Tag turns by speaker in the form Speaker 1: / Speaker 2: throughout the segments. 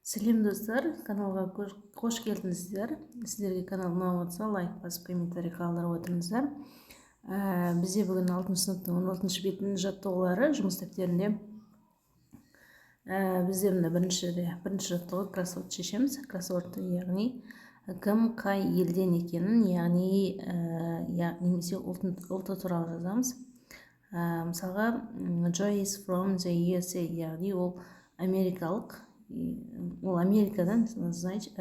Speaker 1: Сәлем, достар! Каналға қош келдіңіздер! Сіздерге канал ұнап отырса, лайк басып, комментарий қалдырып отырыңыздар. Бізде бүгін алтыншы сыныптың 16-шы бетінің жаттығулары жұмыс дәптерінде. Бізде мына бірінші жаттығу, кроссворд шешеміз. Кроссвордты, яғни кім қай елден екенін, яғни немесе ұлты туралы жазамыз. Мысалға, Joy is from the USA, яғни ол америкалық, ол Америкадан, значит,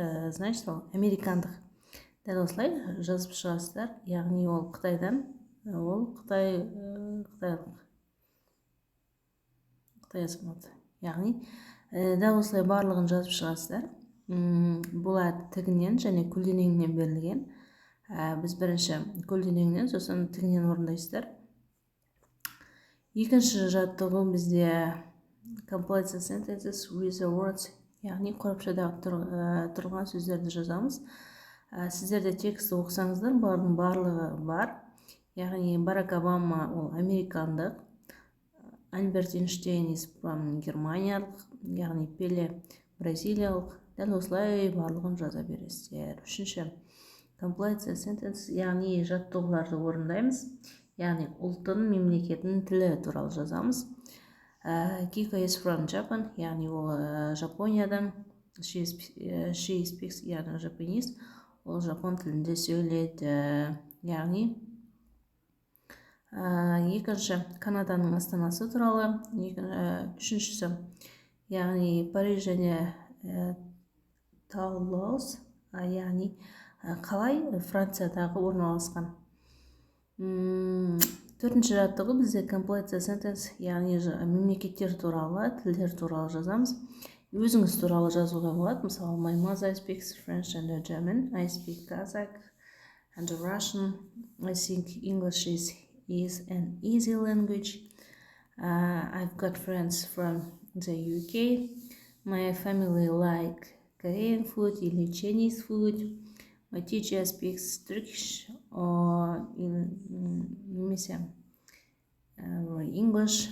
Speaker 1: ол американдық. Дәл осылай жазып шығасыздар. Яғни ол Қытайдан, ол Қытай, қытайлық, Қытай азаматы. Яғни дәл осылай барлығын жазып шығасыздар. Бұлар тігінен және көлденеңінен берілген. Біз бірінші көлденеңінен, сосын тігінен орындайсыздар. Екінші жаттығу бізде complete the sentences with the words, яғни қорапшадағы тұрған сөздерді жазамыз. Сіздер де текстті оқысаңыздар, бұлардың барлығы бар. Яғни Барак Обама ол американдық, Альберт Эйнштейн is from германиялық, яғни Пеле бразилиялық. Дәл осылай барлығын жаза бересіздер. Үшінші complete the sentence, яғни жаттығуларды орындаймыз, яғни ұлтын, мемлекетін, тілі туралы жазамыз. Kiko is from Japan, яғни ол Жапониядан. She speaks, яғни Japanese, ол жапон тілінде сөйлейді. Яғни екінші Канаданың астанасы туралы, үшіншісі, яғни Париж және Тулуз, яғни қалай Франциядағы орналасқан. Төртінші жаттығу бізде complete the sentence, яғни мемлекеттер туралы, тілдер туралы жазамыз. Өзіңіз туралы жазуға болады. Мысалы, my mother speaks French and German, I speak Kazakh and Russian, I think English is an easy language, I've got friends from the UK, my family like Korean food или Chinese food, my teacher speaks Turkish or немесе English,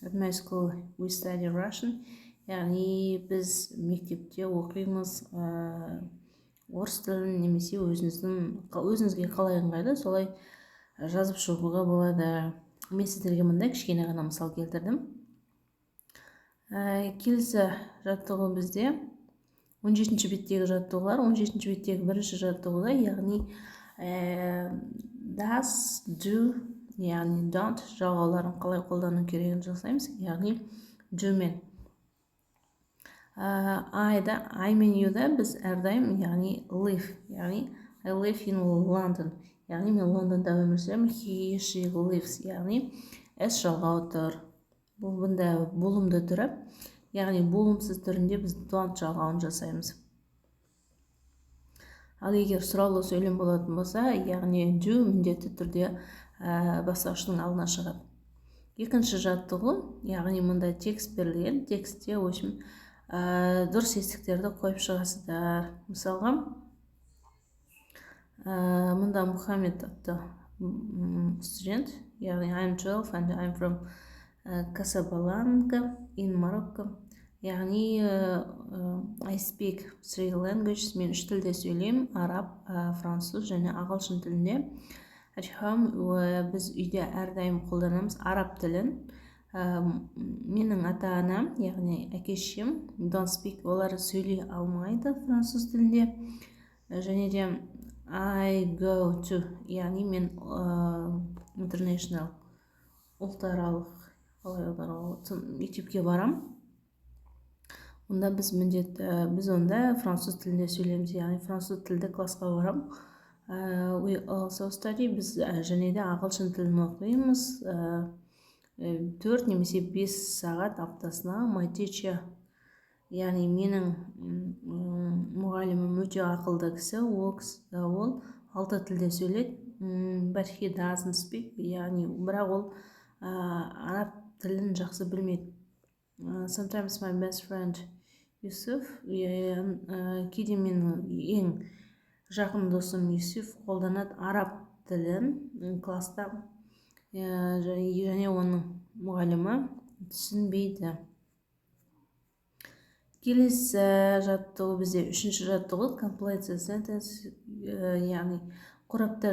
Speaker 1: at my school we study Russian, яғни біз мектепте оқимыз орыс тілін, немесе өзіңізге қалай ыңғайлы, солай жазып шығуға болады. Мен сіздерге мында кішкене ғана мысал келтірдім. Келесі жаттығу бізде 17-ші беттегі жаттығулар. 17-ші беттегі бірінші жаттығуда, яғни does, do, яғни don't жалғауларын қалай қолдану керегін жасаймыз. Яғни do мен I-да, I мен you-да біз әрдайым, яғни live, яғни I live in London, яғни мен Лондонда өмір сүремін. He, she lives, яғни s жалғауы тұр. Бұл бұнда болымды түрі, яғни болымсыз түрінде біз don't жалғауын жасаймыз. Ал егер сұраулы сөйлем болатын болса, яғни do міндетті түрде бастауыштың алдына шығады. Екінші жаттығу, яғни мұнда текст берілген. Текстте, в общем, дұрыс етістіктерді қойып шығасыздар. Мысалға, мұнда Мұхаммед атты студент, яғни I'm 12 and I'm from Casablanca in Morocco, яғни I speak three languages, мен үш тілде сөйлеймін: араб, француз және ағылшын тілінде. At home, біз үйде әрдайым қолданамыз араб тілін. Менің ата анам, яғни әке шешем don't speak, олар сөйлей алмайды француз тілінде. Және де I go to, яғни мен international, ұлтаралық, қалай аударуға, мектепке барам. Онда біз міндет біз онда француз тілінде сөйлейміз, яғни француз тілді классқа барам. We also study, біз және де ағылшын тілін оқимыз 4 немесе 5 сағат аптасына. My teacher, яғни менің мұғалімім өте ақылды кісі, ол алты тілде сөйлейді. But he doesn't speak, яғни бірақ ол араб тілін жақсы білмейді. Sometimes my best friend Юсуф, кейде менің ең жақын досым Юсуф қолданады араб тілін класста және оның мұғалімі түсінбейді. Келесі жаттығу бізде үшінші жаттығу complete the sentence, яғни қорапта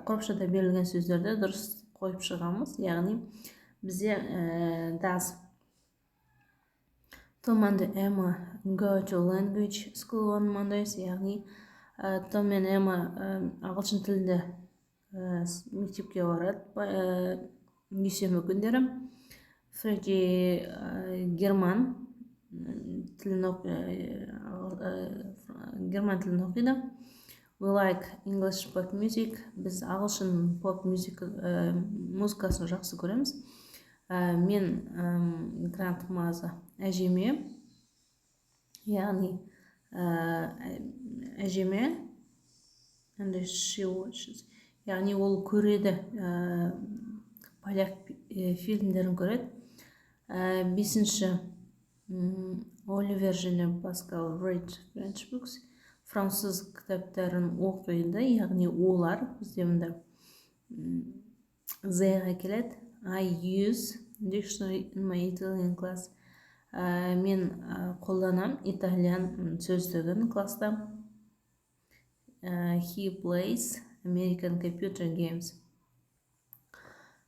Speaker 1: қорапшада берілген сөздерді дұрыс қойып шығамыз. Яғни бізде does Tom and Emma go to language school on Mondays? Яғни Том мен Эмма ағылшын тілінде мектепке барады дүйсенбі күндері. Фредди герман тілін оқиды. We like English pop music. Біз ағылшын поп музыкасын жақсы көреміз. Мен grandmother әжеме, яғни әжеме, and she watches, яғни ол көреді, поляк фильмдерін көреді. Бесінші, Оливер және Паскал read French books, француз кітаптарын оқиды, яғни олар бізде мында they-ға келеді. I use dictionary in my Italian class. Мен қолданам итальян сөздігін класста. He plays American computer games.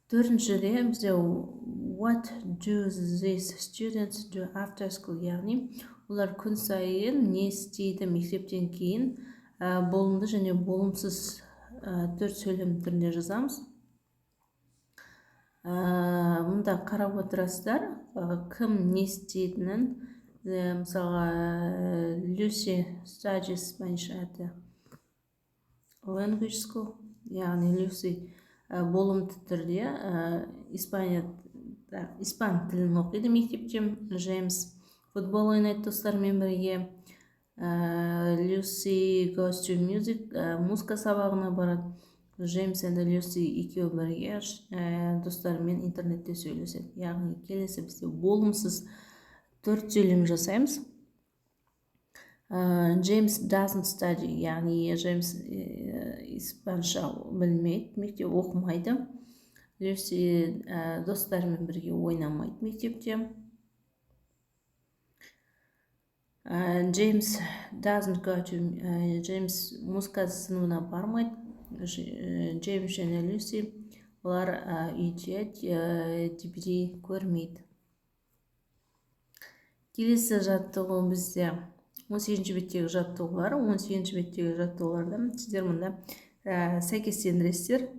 Speaker 1: Төртіншіде бізде what do these students do after school? Яғни олар күн сайын не істейді мектептен кейін? Болымды және болымсыз төрт сөйлем түрінде жазамыз. Мұнда қарап отырасыздар, кім не істейтінін. Мысалға, Люси studies Spanish at the language school, яғни Люси болымды түрде Испанияда испан тілін оқиды мектепте. Джеймс футбол ойнайды достарымен бірге. Люси goes to music, музыка сабағына барады. Джеймс and Люси екеуі бірге достарымен интернетте сөйлеседі. Яғни келесі бізде болымсыз төрт сөйлем жасаймыз. Джеймс doesn't study, яғни Джеймс испанша білмейді, мектеп оқымайды. Люси достарымен бірге ойнамайды мектепте. Джеймс doesn't go to, Джеймс музыка сыныбына бармайды. Джеймс және Люси олар үйде DVD көрмейді. Келесі жаттығу бізде 18 беттегі жаттығулар. 18 беттегі жаттығуларда сіздер мұнда сәйкестендіресіздер.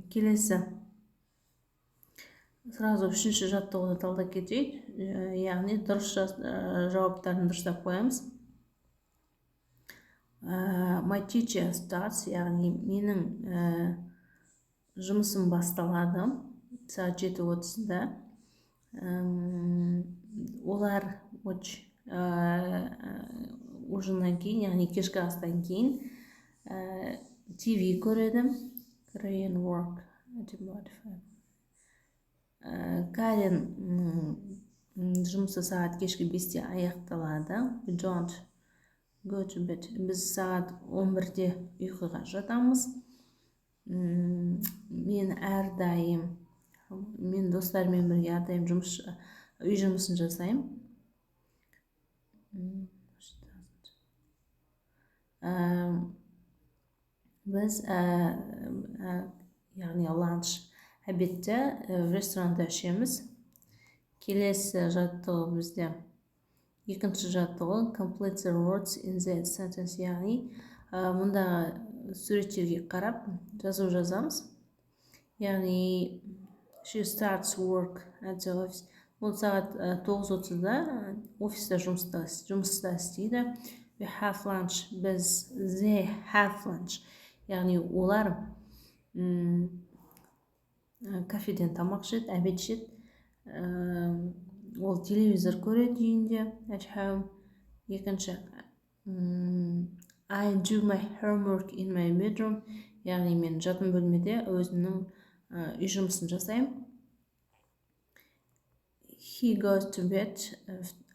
Speaker 1: Келесі сразу үшінші жаттығуды талдап кетейік. Яғни дұрыс жауаптарын дұрыстап қоямыз. My teacher starts, яғни менің жұмысым басталады сағат 7:30-да. Олар watch ужиннан кейін, яғни кешкі астан кейін TV көреді. Korean work. Карен жұмысы сағат кешкі 5-те аяқталады. We don't go to bed. Біз сағат 11-де ұйқыға жатамыз. Мен әрдайым, мен достарыммен бірге әрдайым үй жұмысын жасаймын. Біз яғни ланч, обедте ресторанда ішеміз. Келесі жаттығу бізде екінші жаттығу complete the words in the sentence, яғни мұндағы суреттерге қарап жазу жазамыз. Яғни she starts work at the office. Ол сағат 9:30-да офиста жұмыста істейді. We have lunch. Біз they have lunch. Яғни олар кафеден тамақ ішеді, обед ішеді. Ол телевизор көреді үйінде, at home. Екінші, I do my homework in my bedroom. Яғни мен жатын бөлмеде өзімнің үй жұмысын жасаймын. He goes to bed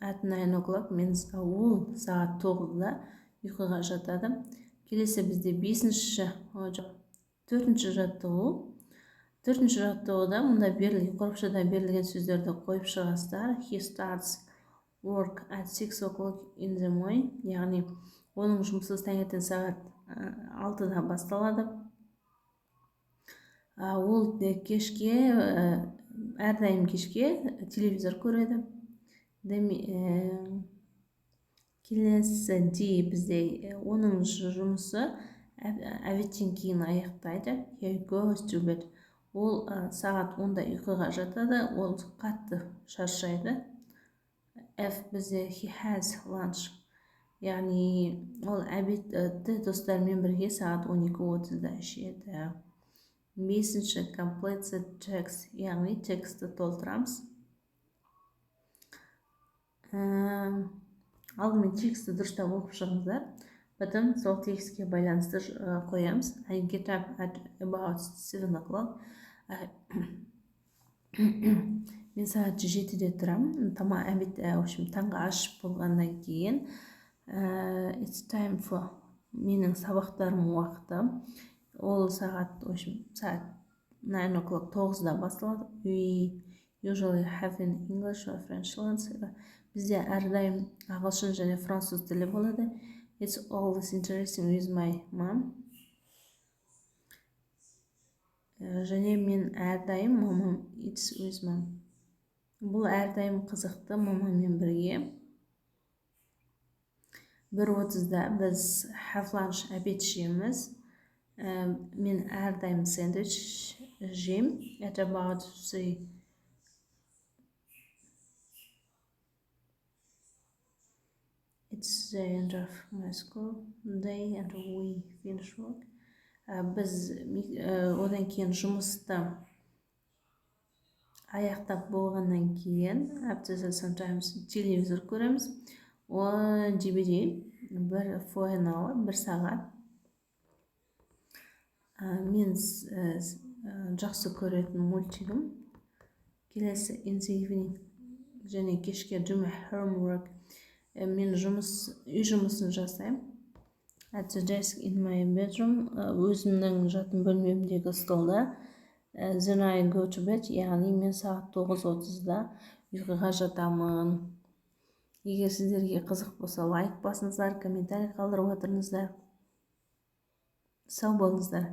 Speaker 1: at 9 o'clock. Мен ол сағат 9-да ұйқыға жатады. Келесі бізде бесінші, жоқ, төртінші жаттығу. Төртінші жаттығуда мұнда берілген, қорапшада берілген сөздерді қойып шығасыздар. He starts work at 6 o'clock in the morning, яғни оның жұмысы таңертең сағат 6-да басталады. Ол кешке, әрдайым кешке телевизор көреді. Келесі D бізде, оның жұмысы обедтен кейін аяқтайды. He goes to bed, ол сағат 10-да ұйқыға жатады, ол қатты шаршайды. F бізде, he has lunch, яғни ол обедті достарымен бірге сағат 12:30-да ішеді. Бесінші, complete the text, яғни текстті толтырамыз. Алдымен текстті дұрыстап оқып шығыңыздар, потом сол текстке байланысты қоямыз. I get up at about 7 o'clock. Мен сағат 7-де тұрамын, тамақ, обед, в общем, таңғы ас ішіп болғаннан кейін. It's time for, менің сабақтарым уақыты, ол сағат, в общем, сағат 9 o'clock, 9-да басталады. We usually have an English or French lunch. Бізде әрдайым ағылшын және француз тілі болады. It's always interesting with my mom. Және мен әрдайым мамам, it's with mom, бұл әрдайым қызықты мамаммен бірге. 1:30-да біз have lunch, обед ішеміз. Мен әрдайым сэндвич жеймін. At about 3, it's the end of my school day and we finish work. Біз одан кейін жұмысты аяқтап болғаннан кейін, after that, sometimes телевизор көреміз, DVD бір, for an hour, бір сағат. Мен жақсы көретін мультигім. Келесі, in the evening, және кешке, do my homework, мен жұмыс, үй жұмысын жасаймын, at the desk in my bedroom, өзімнің жатын бөлмемдегі столда. Then I go to bed, яғни мен сағат 9:30-да ұйқыға жатамын. Егер сіздерге қызық болса, лайк басыңыздар, комментарий қалдырып отырыңыздар. Сау болыңыздар.